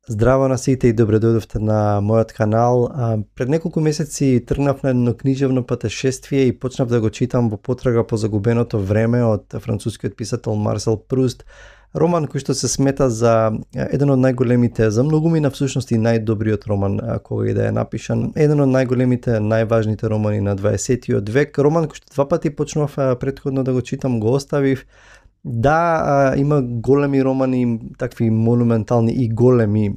Здраво на сите и добре дојдовте на мојот канал. Пред неколку месеци тргнав на едно книжевно патешествие и почнав да го читам Во потрага по загубеното време од францускиот писател Марсел Пруст. Роман кој што се смета за еден од најголемите, за многумина всушност и најдобриот роман кога и да е напишан. Еден од најголемите, најважните романи на 20-тиот век. Роман кој што два пати почнав претходно да го читам, го оставив. Да, има големи романи, такви монументални и големи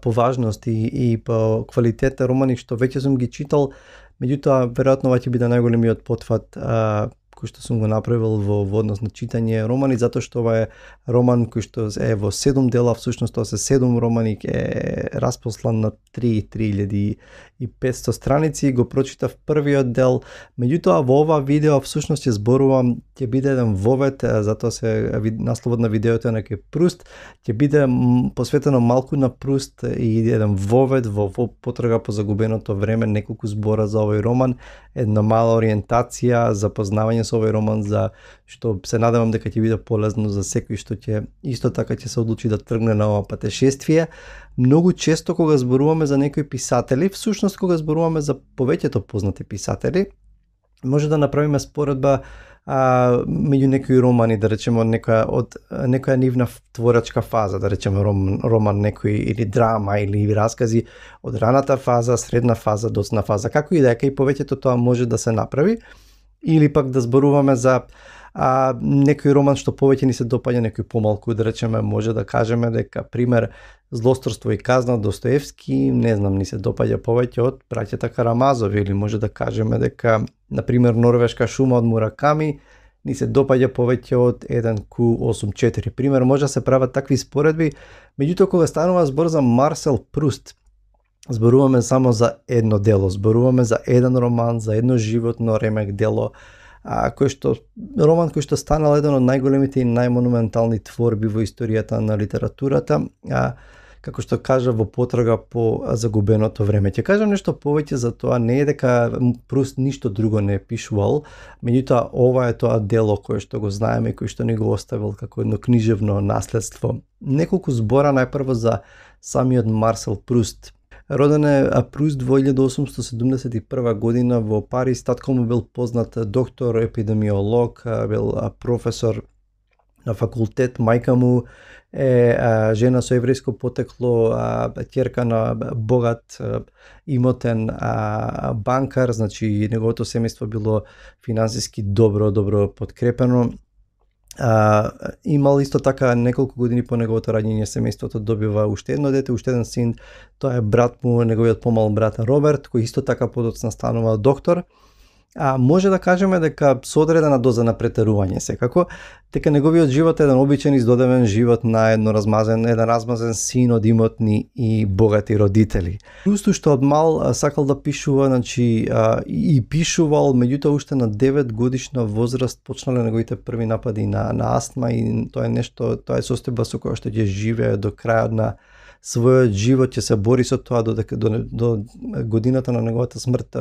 по важност и по квалитет романи што веќе сум ги читал, меѓутоа веројатно ова ќе биде најголемиот потфат кој што сум го направил во однос на читање романи, затоа што ова е роман кој што е во 7 дела, всушност тоа се 7 романи, е распослан на 3500 страници. Го прочитав првиот дел, меѓутоа во ова видео всушност ќе зборувам, ќе биде еден вовед, затоа се насловот на видеото е на Пруст, ќе биде посветено малку на Пруст и еден вовед во потрага по загубеното време, неколку збора за овој роман, една мала ориентација, запознавање со овој роман, за што се надевам дека ќе биде полезно за секој што ќе исто така ќе се одлучи да тргне на ова патешествие. Многу често кога зборуваме за некои писатели, всушност кога зборуваме за повеќето познати писатели, може да направиме споредба меѓу некои романи, да речеме од некоја нивна творачка фаза, да речеме роман некој или драма или раскази од раната фаза, средна фаза, доцна фаза, како и да е, кај повеќето тоа може да се направи, или пак да зборуваме за некој роман што повеќе ни се допаѓа, некој помалку, да речеме, може да кажеме дека пример Злосторство и казна Достоевски, не знам, ни се допаѓа повеќе од браќата Карамазови, или може да кажеме дека на пример Норвешка шума од Мураками ни се допаѓа повеќе од 1Q84. Пример, може да се прават такви споредби, меѓутоа кога станува збор за Марсел Пруст, зборуваме само за едно дело, зборуваме за еден роман, за едно животно ремек дело, роман кој што станал еден од најголемите и најмонументални творби во историјата на литературата, како што кажа Во потрага по загубеното време. Ќе кажам нешто повеќе за тоа, не е дека Пруст ништо друго не е пишувал, меѓутоа ова е тоа дело кое што го знаеме, кој што ни го оставил како едно книжевно наследство. Неколку збора најпрво за самиот Марсел Пруст. Роден е Пруст во 1871 година во Париз. Татко му бил познат доктор, епидемиолог, бил професор на факултет. Мајка му е жена со еврејско потекло, ќерка на богат имотен банкар, значи неговото семејство било финансиски добро подкрепено. Имал исто така неколку години по неговото раѓање семејството добива уште едно дете, уште еден син, тоа е брат му, неговиот помал брат Роберт, кој исто така подоцна станува доктор. Може да кажеме дека со одредена доза на претерување секако, дека неговиот живот е еден обичен издодевен живот на еден размазен син од имотни и богати родители. Пруст што од мал сакал да пишува, значи и пишувал, меѓутоа уште на 9 годишна возраст почнале неговите први напади на астма, и тоа е состојба со која што ќе живее до крајот на својот живот, ќе се бори со тоа до годината на неговата смрт.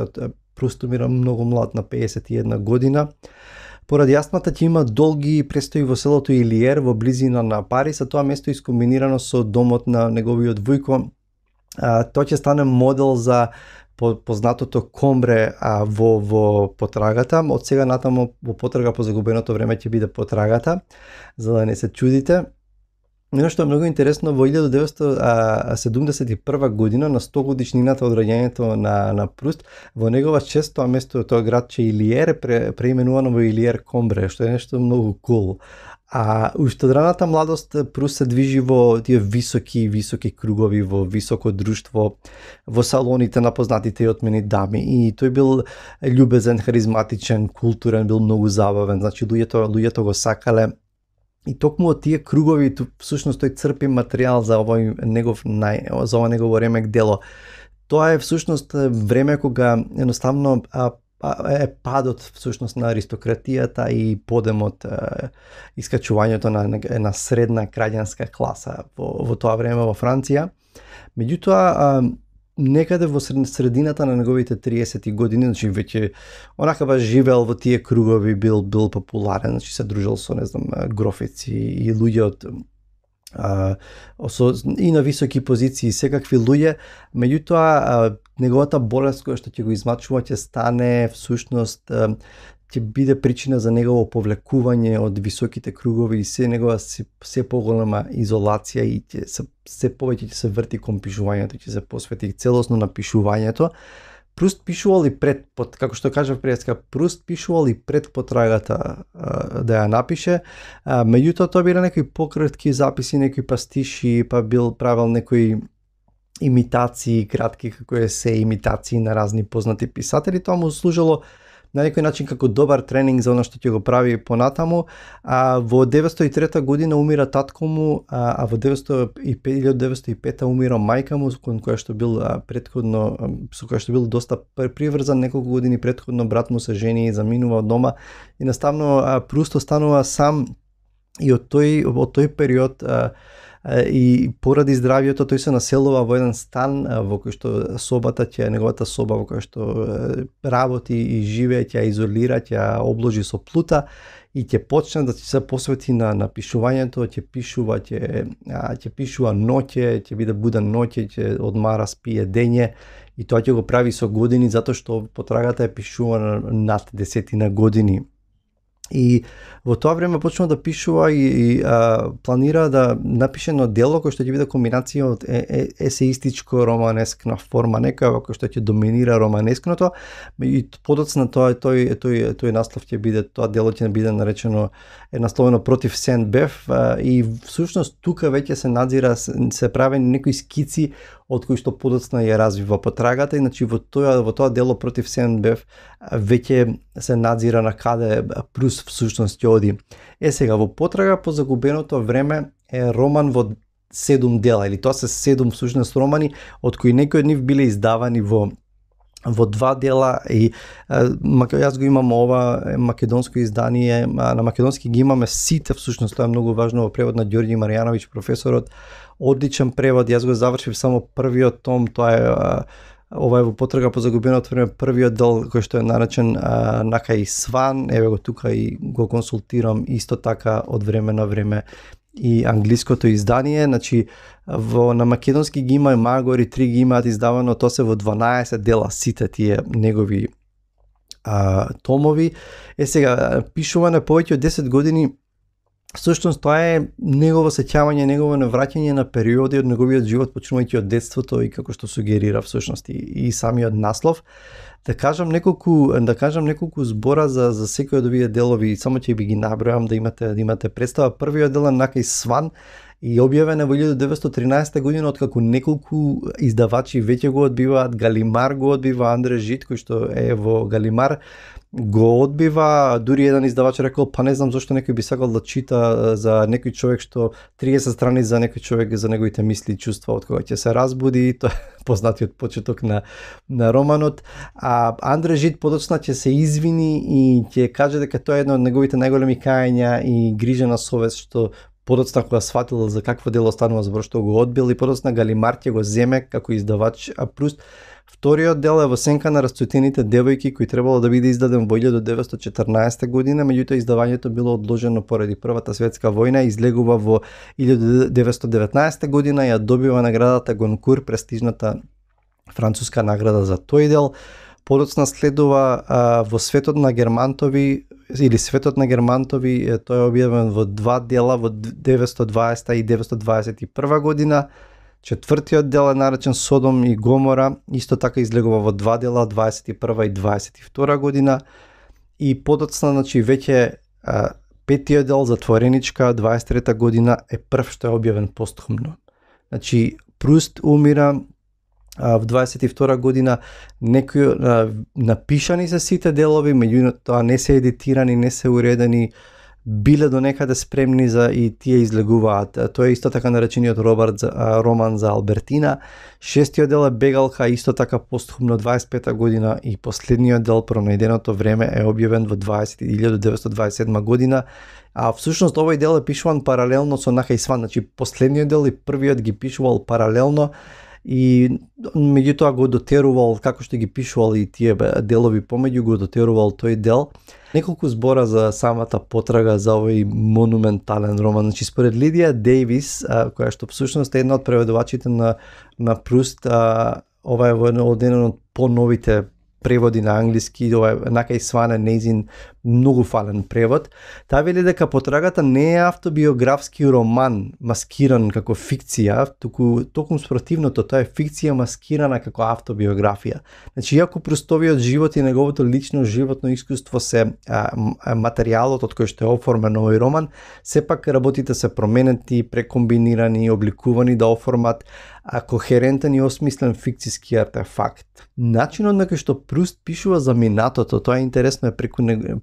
Пруст умира многу млад, на 51 година. Поради астмата ќе има долги престои во селото Илиер во близина на Париз, а тоа место искомбинирано со домот на неговиот вујко. Тоа ќе стане модел за познатото Комбре во потрагата. Од сега натаму Во потрага по загубеното време ќе биде потрагата, за да не се чудите. Едно што е многу интересно, во 1971 година, на 100 годишнината од раѓањето на Пруст, во негова чест тоа место, тоа градче Илиер е преименувано во Илиер Комбре, што е нешто многу кул. Уште од раната младост Пруст се движи во тие високи кругови, во високо друштво, во салоните на познатите и отмени дами, и тој бил љубезен, харизматичен, културен, бил многу забавен, значи луѓето го сакале. И токму од тие кругови, всушност тој црпи материјал за ова негово ремек дело. Тоа е всушност време кога едноставно е падот всушност на аристократијата и подемот, искачувањето на една средна краѓанска класа во тоа време во Франција. Меѓутоа, некаде во средината на неговите 30 години, значи веќе онака баш живеел во тие кругови, бил популарен, значи се дружел со, не знам, грофици и луѓе од и на високи позиции секакви луѓе, меѓутоа неговата болест која што ќе го измачува ќе стане всушност ќе биде причина за негово повлекување од високите кругови и се поголема изолација и се повеќе ќе се врти кон пишувањето, ќе се посвети целосно на пишувањето. Пруст пишувал и пред, како што кажав преска, Пруст пишувал и пред потрагата да ја напише, меѓутоа тоа биле некои пократки записи, некои пастиши, па бил правил некои имитации, кратки како есе имитации на разни познати писатели, тоа му служило на некој начин како добар тренинг за она што ќе го прави понатаму. Во 1903 година умира татко му, а во 1905 умира мајка му, кон која што бил претходно, со која што бил доста приврзан, неколку години претходно брат му се жени и заминува од дома и наставно Пруст останува сам и од тој период и поради здравието тој се населува во еден стан во кој што собата неговата соба во која што работи и живее, ќе изолира, ќе обложи со плута и ќе почне да се посвети на пишувањето, ќе пишува ноќе, ќе биде буден ноќе, ќе одмара, спие дење и тоа ќе го прави со години затоа што потрагата е пишувана над 10 години. И во тоа време почнува да пишува и планира да напише едно дело кој што ќе биде комбинација од есеистичко романескна форма, некоја кој што ќе доминира романескното и подоцна тој наслов ќе биде, тоа дело ќе биде наречено насловено против Сент-Беф и всушност тука веќе се надзира, се прави некои скици од кои што подоцна ја развива потрагата, иначе во тоа дело против Сент-Беф веќе се надзира на каде Пруст всушност ќе оди. Сега во Потрага по загубеното време е роман во 7 дела, или тоа се 7 всушност романи, од кои некои од нив биле издавани во 2 дела и јас го имам ова македонско издание, на македонски ги имаме сите, всушност тоа е многу важно, во превод на Ѓорѓи Маријановиќ, професорот, одличен превод, јас го завршив само првиот том, тоа е ова е во Потрага по загубеното време, првиот дел кој што е наречен Накај Сван, еве го тука и го консултирам исто така од време на време и англиското издание, значи на македонски ги има Магори 3 ги имаат издавано, тоа се во 12 дела сите тие негови томови. Сега пишуване повеќе од 10 години. Всушност тоа е негово сеќавање, негово навраќање на периоди од неговиот живот, почнувајќи од детството и како што сугерира всушност и самиот наслов. Да кажам неколку збора за секој од овие делови, само ќе би ги набројам да имате представа. Првиот дел е Накај Сван и објавен е во 1913 година, откако неколку издавачи веќе го одбиваат. Галимар го одбива, Андре Жит кој што е во Галимар го одбива, дури еден издавач рекол, па не знам зашто некој би сакал да чита за некој човек што 30 страни за некој човек за неговите мисли и чувства од кога ќе се разбуди, тоа е познатиот почеток на романот. Андре Жит подоцна ќе се извини и ќе каже дека тоа е едно од неговите најголеми кајања и грижа на совест што подоцна кога сватил за какво дело станува збор што го одбил и подоцна Галимар ќе го земе како издавач Пруст. Вториот дел е Во сенка на расцветените девојки, кој требало да биде издаден во 1914 година, меѓутоа издавањето било одложено поради Првата светска војна, излегува во 1919 година, ја добива наградата Гонкур, престижната француска награда за тој дел. Подоцна следува Во светот на Германтови, или Светот на Германтови, тој е објавен во 2 дела во 1920 и 1921 година. Четвртиот дел е наречен Содом и Гомора, исто така излегува во 2 дела, 21 и 22 година. И подоцна, значи, веќе петиот дел Затвореничка, 23 година, е прв што е објавен постхумно. Значи, Пруст умира во 22 година, некои напишани се сите делови, меѓутоа не се едитирани, не се уредени, биле до некаде спремни за и тие излегуваат. Тоа е исто така наречениот роман за Албертина. Шестиот дел е Бегалка, исто така постхумно 25 година и последниот дел Пронајденото време е објавен во 1927 година. Всушност овој дел е пишуван паралелно со Накај Сван, значи последниот дел и првиот ги пишувал паралелно и меѓутоа го дотерувал, како што ги пишувал и тие делови помеѓу, го дотерувал тој дел. Неколку збора за самата потрага за овој монументален роман. Значи, според Лидија Дејвис, која што всушност е една од преводувачите на Пруст, ова е еден од поновите преводи на англиски, ова е Накај Сван е нејзин многу фален превод. Таа вели дека потрагата не е автобиографски роман маскиран како фикција, токму спротивното, тоа е фикција маскирана како автобиографија. Значи, иако Прустовиот живот и неговото лично животно искуство се материјалот од кој што е оформен овој роман, сепак работите се променети, прекомбинирани, обликувани да оформат кохерентен и осмислен фикциски артефакт. Начинот на кој што Пруст пишува за минатото, тоа е интересно, е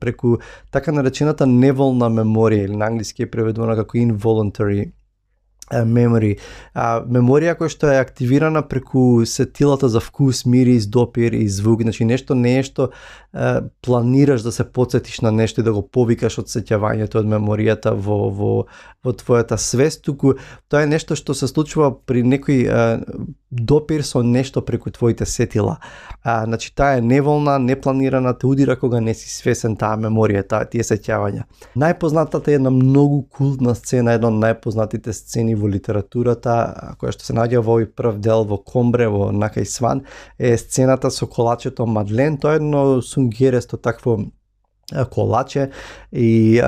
преку така наречената неволна меморија, или на англиски е преведувана како involuntary memory. Меморија која што е активирана преку сетилата за вкус, мирис, допир и звук. Значи, нешто не е што планираш да се потсетиш на нешто и да го повикаш од сеќавањето од меморијата во твојата свест, туку тоа е нешто што се случува при некој допир со нешто преку твоите сетила. Значи, таа е неволна, непланирана, те удира кога не си свесен таа меморија, тие сеќавања. Најпознатата е една многу култна сцена, една од најпознатите сцени во литературата, која што се наоѓа во овој прв дел во Комбре, во Накај Сван, е сцената со колачето Мадлен. Тоа е едно сунгересто такво колаче и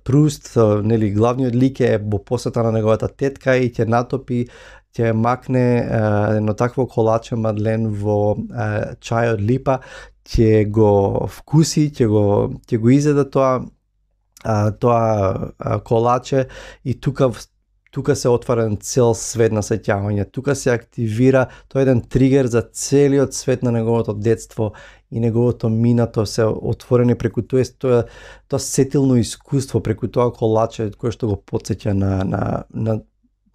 Пруст, нели, главниот лик е во посета на неговата тетка и ќе натопи, ќе макне едно такво колаче Мадлен во чај од липа, ќе го вкуси, ќе го изеде тоа колаче и тука се отварен цел свет на сеќавање. Тука се активира, тоа е еден тригер за целиот свет на неговото детство и неговото минато се отворени преку тоа сетилно искуство, преку тоа колаче кое што го потсеќа на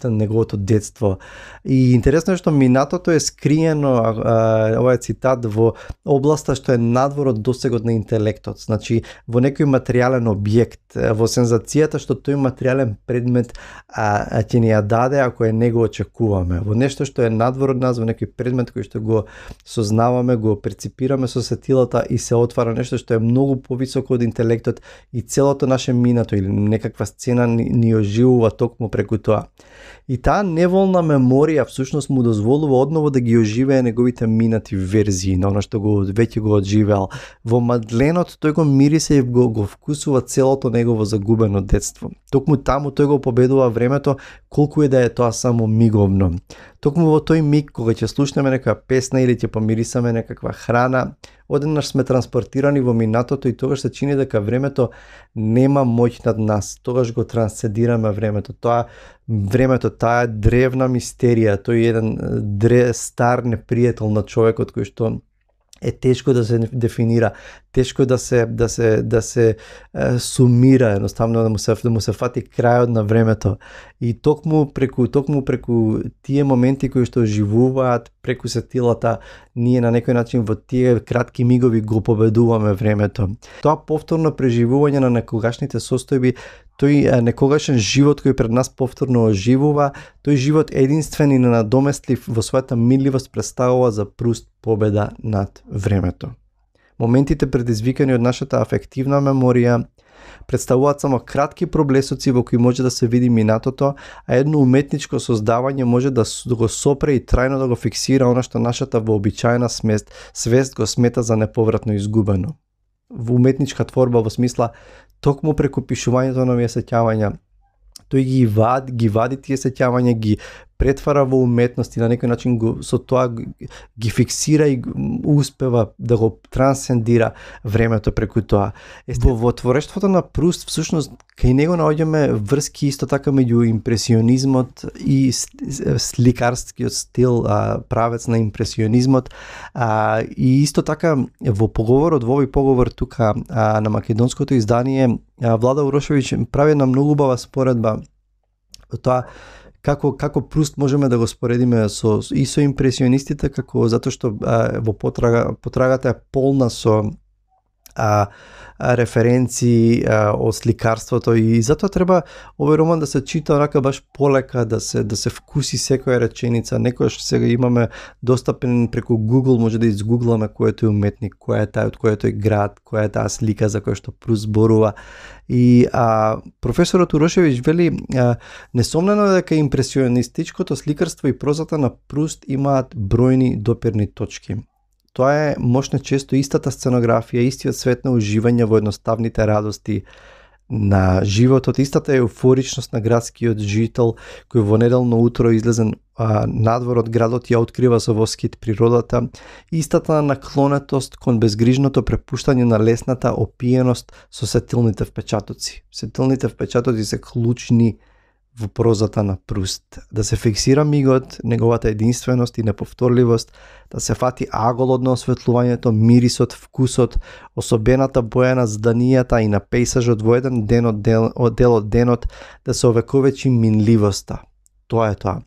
неговото детство. И интересно е што минатото е скриено, ова е цитат, во областа што е надвор од досегот на интелектот. Значи, во некој материјален објект, во сензацијата што тој материјален предмет ќе ни ја даде ако е него очекуваме. Во нешто што е надвор од нас, во некој предмет кој што го сознаваме, го преципираме со сетилата и се отвара нешто што е многу повисоко од интелектот и целото наше минато или некаква сцена ни оживува токму преку тоа. И таа неволна меморија всушност му дозволува одново да ги оживее неговите минати верзии на она што веќе го одживеал. Во Мадленот тој го мирисе и го вкусува целото негово загубено детство. Токму таму тој го победува времето, колку е да е тоа само миговно. Токму во тој миг кога ќе слушнеме некоја песна или ќе помирисаме некаква храна, одеднаш сме транспортирани во минатото и тогаш се чини дека времето нема моќ над нас. Тогаш го трансцендираме времето. Таа е древна мистерија, тој е еден стар непријател на човекот кој што е тешко да се дефинира, тешко да се сумира, едноставно да му се фати крајот на времето. И токму преку тие моменти кои што оживуваат преку сетилата, ние на некој начин во тие кратки мигови го победуваме времето. Тоа повторно преживување на некогашните состојби, тој некогашен живот кој пред нас повторно оживува, тој живот единствен и ненадоместлив во својата минливост представува за Пруст победа над времето. Моментите предизвикани од нашата афективна меморија представуваат само кратки проблесоци во кои може да се види минатото, а едно уметничко создавање може да го сопре и трајно да го фиксира она што нашата вообичаена свест го смета за неповратно изгубено. Во уметничка творба во смисла токму преку пишувањето на овие сеќавања, тој ги вади тие сеќавања, ги претвара во уметност и на некој начин со тоа ги фиксира и успева да го трансцендира времето преку тоа. Во творештвото на Пруст всушност кај него наоѓаме врски исто така меѓу импресионизмот и сликарскиот стил, правец на импресионизмот, и исто така во овој поговор тука на македонското издание Влада Урошевиќ прави една многу убава споредба тоа како Пруст можеме да го споредиме со импресионистите, како затоа што во потрагата е полна со референции од сликарството и затоа треба овој роман да се чита онака баш полека, да се вкуси секоја реченица. Некојаш сега имаме достапен преку Google, може да изгугламе кој е тој уметник, кој е тај, од кој е тој град, која е таа слика за која што Пруст зборува. И професорот Урошевиќ вели несомнено е дека импресионистичкото сликарство и прозата на Пруст имаат бројни допирни точки. Тоа е мощно често истата сценографија, истиот свет на уживање во едноставните радости на животот, истата еуфоричност на градскиот жител кој во неделно утро излезен надвор од градот ја открива со воскит природата, истата наклонетост кон безгрижното препуштање на лесната опиеност со сетилните впечатоци. Сетилните впечатоци се клучни во прозата на Пруст. Да се фиксира мигот, неговата единственост и неповторливост, да се фати аголот на осветлувањето, мирисот, вкусот, особената боја на зданијата и на пейсажот во еден дел од денот, да се овековечи минливоста. Тоа е тоа.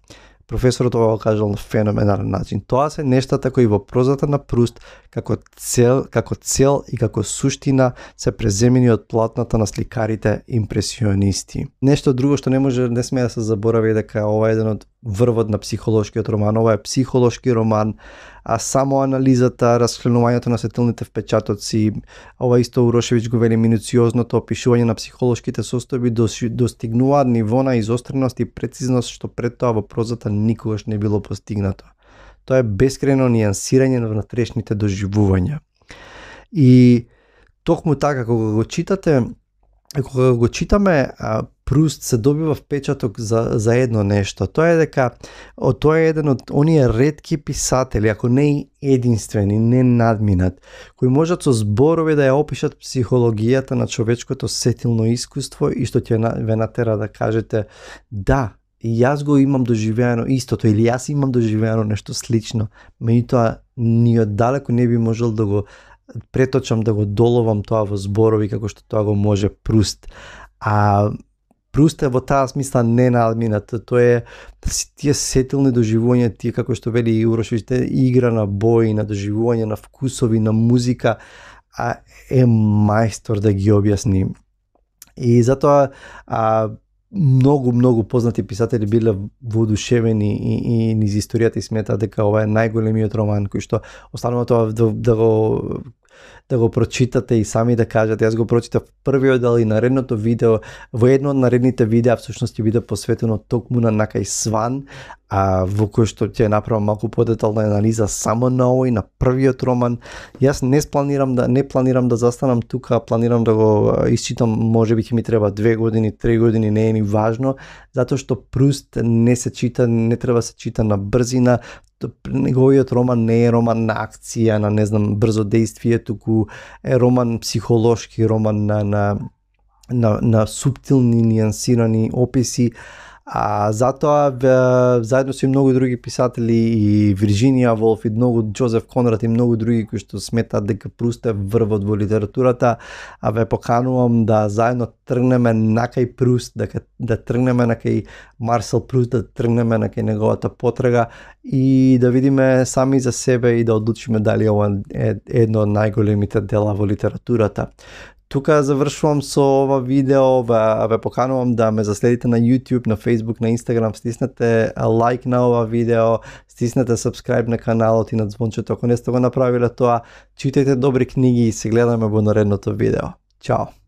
Професорот ова кажал на феноменален начин. Тоа се нештата кои во прозата на Пруст како цел и како суштина се преземени од платната на сликарите импресионисти. Нешто друго што не сме да се заборави дека ова е еден од врвот на психолошкиот роман. Ова е психолошки роман, а само анализата, расчленувањето на сетилните впечатоци, ова исто Урошевиќ го вели, минуциозното опишување на психолошките состојби достигнуваат ниво на изостреност и прецизност што пред тоа во прозата никогаш не било постигнато. Тоа е бескрајно нијансирање на внатрешните доживувања. И токму така, кога го читаме, Пруст се добива впечаток за едно нешто. Тоа е дека тоа е еден од оние ретки писатели, ако не и единствени, не надминат, кои можат со зборови да ја опишат психологијата на човечкото сетилно искуство и што ќе ве натера да кажете да, и јас го имам доживеано истото, или јас имам доживеано нешто слично, меѓутоа ни оддалеку не би можел да го преточам, да го доловам тоа во зборови како што тоа го може Пруст. Пруст е во таа смисла ненадминат. Тоа е тие сетилни доживувања, тие како што вели и Урошевиќ, игра на бои, на доживување, на вкусови, на музика, е мајстор да ги објасни. И затоа многу познати писатели биле воодушевени и низ историјата и сметаат дека ова е најголемиот роман кој што останува тоа да го прочитате и сами да кажете. Јас го прочитав првиот дел и наредното видео, во едно од наредните видеа всушност ќе биде посветено токму на Накај Сван, во кој што ќе направам малку подетална анализа само на овој, на првиот роман. Јас не планирам да застанам тука, планирам да го исчитам, можеби ќе ми треба 2 години, 3 години, не е ни важно, затоа што Пруст не се чита, не треба се чита на брзина. Неговиот роман не е роман на акција, на не знам брзо действие, туку е роман психолошки, роман на суптилни, нијансирани описи. Затоа заедно со и многу други писатели, и Вирџинија Волф, и многу Џозеф Конрад и многу други кои што сметаат дека Пруст е врвот во литературата, ве поканувам да заедно тргнеме накај Пруст, да тргнеме накај Марсел Пруст, да тргнеме накај неговата потрага и да видиме сами за себе и да одлучиме дали ова е едно од најголемите дела во литературата. Тука завршувам со ова видео, ве поканувам да ме заследите на YouTube, на Facebook, на Instagram, стиснете лайк на ова видео, стиснете subscribe на каналот и на звончето ако не сте го направиле тоа, читајте добри книги и се гледаме во наредното видео. Чао!